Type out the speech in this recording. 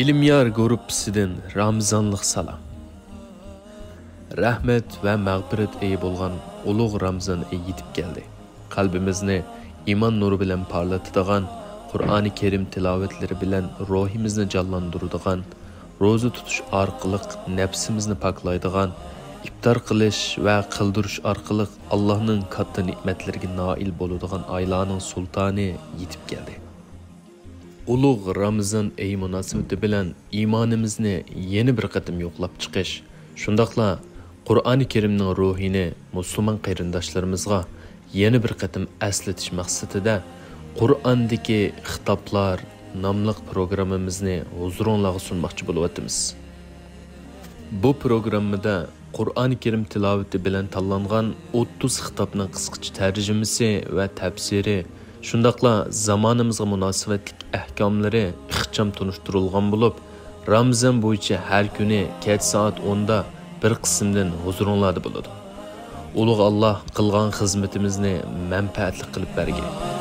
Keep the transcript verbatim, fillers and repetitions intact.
ئىلمىيار گۇرۇپپىسىدىن رامىزانلىق سالام. رەھمەت ۋە مەغپىرەت ئېيى بولغان ئۇلۇغ رامىزان ئېيى يېتىپ كەلدى. قەلبىمىزنى ئىمان نۇرى بىلەن پارلىتىدىغان، قۇرئانى كەرىم تىلاۋەتلىرى بىلەن روھىمىزنى جانلاندۇرىدىغان، روزا تۇتۇش ئارقىلىق نەپسىمىزنى پاكلايدىغان، ئىپتار قىلىش ۋە قىلدۇرۇش ئارقىلىق ئاللاھنىڭ كاتتا نېمەتلىرىگە نائىل بولىدىغان ئايلارنىڭ سۇلتانى يېتىپ كەلدى. ئۇلۇغ رامىزان ئېيى مۇناسىۋىتى بىلەن ئىمانىمىزنى يەنە بىر قېتىم يوقلاپ چىقىش، شۇنداقلا قۇرئانى كەرىمنىڭ روھىنى مۇسۇلمان قېرىنداشلىرىمىزغا يەنە بىر قېتىم ئەسلىتىش مەقسىتىدە قۇرئاندىكى خىتابلار ناملىق پروگراممىمىزنى ھۇزۇرۇڭلارغا سۇنماقچى بولۇۋاتىمىز. بۇ پروگراممىدا قۇرئانى كەرىم تىلاۋىتى بىلەن تاللانغان ئوتتۇز خىتابنىڭ قىسقىچە تەرجىمىسى ۋە تەپسىرى، شۇنداقلا زامانىمىزغا مۇناسىۋەتلىك ئەھكاملىرى ئىخچام تونۇشتۇرۇلغان بولۇپ، رامىزان بويىچە ھەر كۈنى كەچ سائەت ئوندا بىر قىسىمدىن ھۇزۇرۇڭلاردا بولىدۇ. ئۇلۇغ ئاللاھ قىلغان خىزمىتىمىزنى مەنپەئەتلىك قىلىپ بەرگەي.